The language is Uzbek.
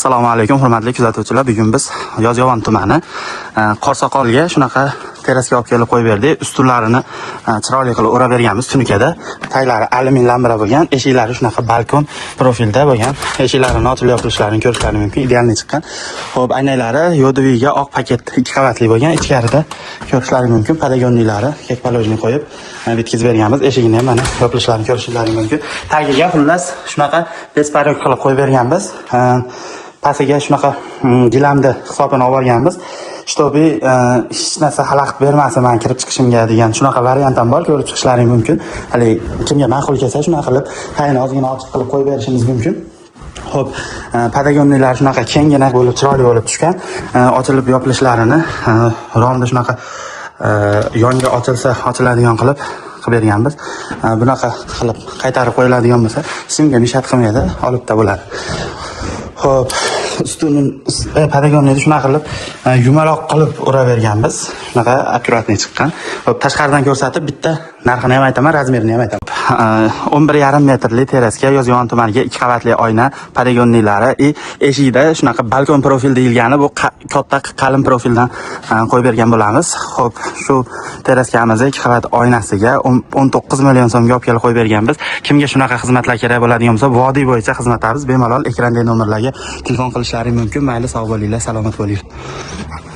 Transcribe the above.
Assalomu alaykum, hurmatli kuzatuvchilar. Bugun biz Yozyovon tumani Qorsoqolga shunaqa terrasaga olib kelib qo'yib berdik. Ustunlarini chiroyli qilib o'rab berganmiz tunukada. Taglari alyumin lambra bo'lgan, eshiklari shunaqa balkon profilda bo'lgan. Eshiklarini ochilib yopilishlarini ko'rishlari mumkin, идеальный chiqqan. Xo'p, aynaklari yoduviga oq paket ikki qavatli bo'lgan. Ichkarida ko'rishlari mumkin. Подоконник lari как положено qo'yib bitkazib berganmiz. Eshigini ham mana yopilishlarini ko'rishlari mumkin. Tagiga xullas shunaqa беспорог qilib qo'yib berganmiz. Pastiga shunaqa gilamni hisobini olib olganmiz, чтобы hech narsa xalaqit bermasin man kirib chiqishimga degan shunaqa variant ham bor, ko'rib chiqishlaring mumkin. Haligi kimga ma'qul kelsa, shunaqa qilib tagini ozgina ochiq qilib qo'yib berishimiz mumkin. Xo'p, подоконник lar shunaqa kenggina bo'lib, chiroyli bo'lib tushgan. Ochilib yopilishlarini romda shunaqa yonga ochilsa ochiladigan qilib qilib berganmiz. Bunaqa qilib qaytarib qo'yiladigan bo'lsa, hech kimga мешать qilmaydi, olibda bo'ladi. Xo'p, ustuni подоконник ni shunaqa qilib yumaloq qilib uraverganmiz. Shunaqa аккуратный chiqqan. Xo'p, tashqaridan ko'rsatib bitta narxini ham aytaman, размер ini ham aytaman. 11,5 metrli terrasaga Yozyovon tumaniga ikki qavatli oyna, подоконник lari и eshigida shunaqa balkon profil deyilgani bu katta qalin profildan qo'yib bergan bo'lamiz. Xo'p, shu terraskamizga ikki qavat oynasiga 19 million so'mga olib kelib qo'yib berganmiz. Kimga shunaqa xizmatlar kerak bo'ladigan bo'lsa, vodiy bo'yicha xizmatlarimiz, bemalol ekrandagi nomerlarga telefon qilishlari mumkin. Mayli, sog' bo'linglar, salomat bo'linglar.